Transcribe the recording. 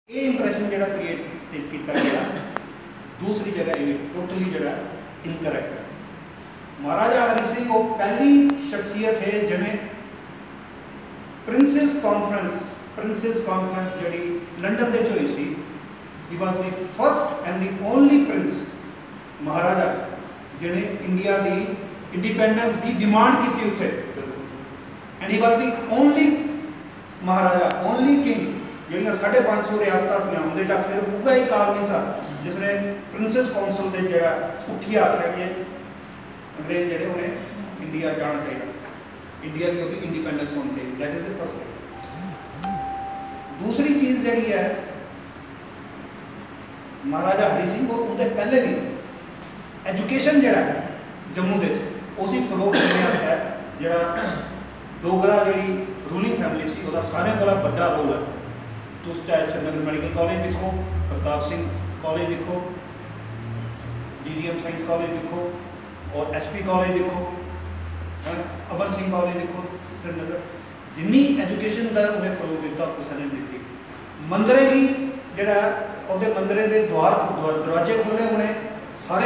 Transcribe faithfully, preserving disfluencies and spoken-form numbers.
एह् इंप्रेशन जेह्ड़ा क्रिएट कीता गेआ, दूसरी जगह एह् टोटली जेह्ड़ा इनकरैक्ट ऐ। महाराजा हरि सिंह ओह् पैह्ली शख्सियत हे जि'नें प्रिंसेस कॉन्फ्रेंस, प्रिंसेस कॉन्फ्रेंस जेह्ड़ी लंदन दे च होई सी, he was the first and the only prince, Maharaja, जि'नें इंडिया दी इंडिपेंडेंस दी डिमांड कीती उत्थे। And he was the only Maharaja, only king, जेह्ड़ियां साढ़े पंज सौ रियासतां सियां, उं'दे चा सिर्फ उ'ऐ इक आदमी सा जिसने प्रिंसेस काउंसिल दे जेह्ड़ा उट्ठियै आखेआ कि अंग्रेज जेह्ड़े उ'नें इंडिया जाना चाहिदा, इंडिया गी ओह्दी इंडिपेंडेंस होनी चाहिदी। That is the first thing। दूसरी चीज़ जेह्ड़ी ऐ, महाराजा हरि सिंह होर उं'दे पैह्ले बी एजुकेशन जेह्ड़ा ऐ जम्मू दे च, उसी फरोग देने आस्तै जेह्ड़ा डोगरा जेह्ड़ी रूलिंग फैमिली सी, ओह्दा सारें कोला बड्डा रोल ऐ। तुस चाहे श्रीनगर मेडिकल कॉलेज दिक्खो, प्रताप सिंह कॉलेज दिक्खो, जीजीएम साइंस कॉलेज दिक्खो, और एचपी कॉलेज दिक्खो, हैं, अमर सिंह कॉलेज दिक्खो, श्रीनगर, जिन्नी एजुकेशन दा उ'नें फरोग दित्ता, कुसै ने दित्ती। मंदरें गी जेह्ड़ा ऐ, ओह्दे मंदरें दे द्वार, द्वार, दरवाजे खोह्ल्ले उ'नें, सारे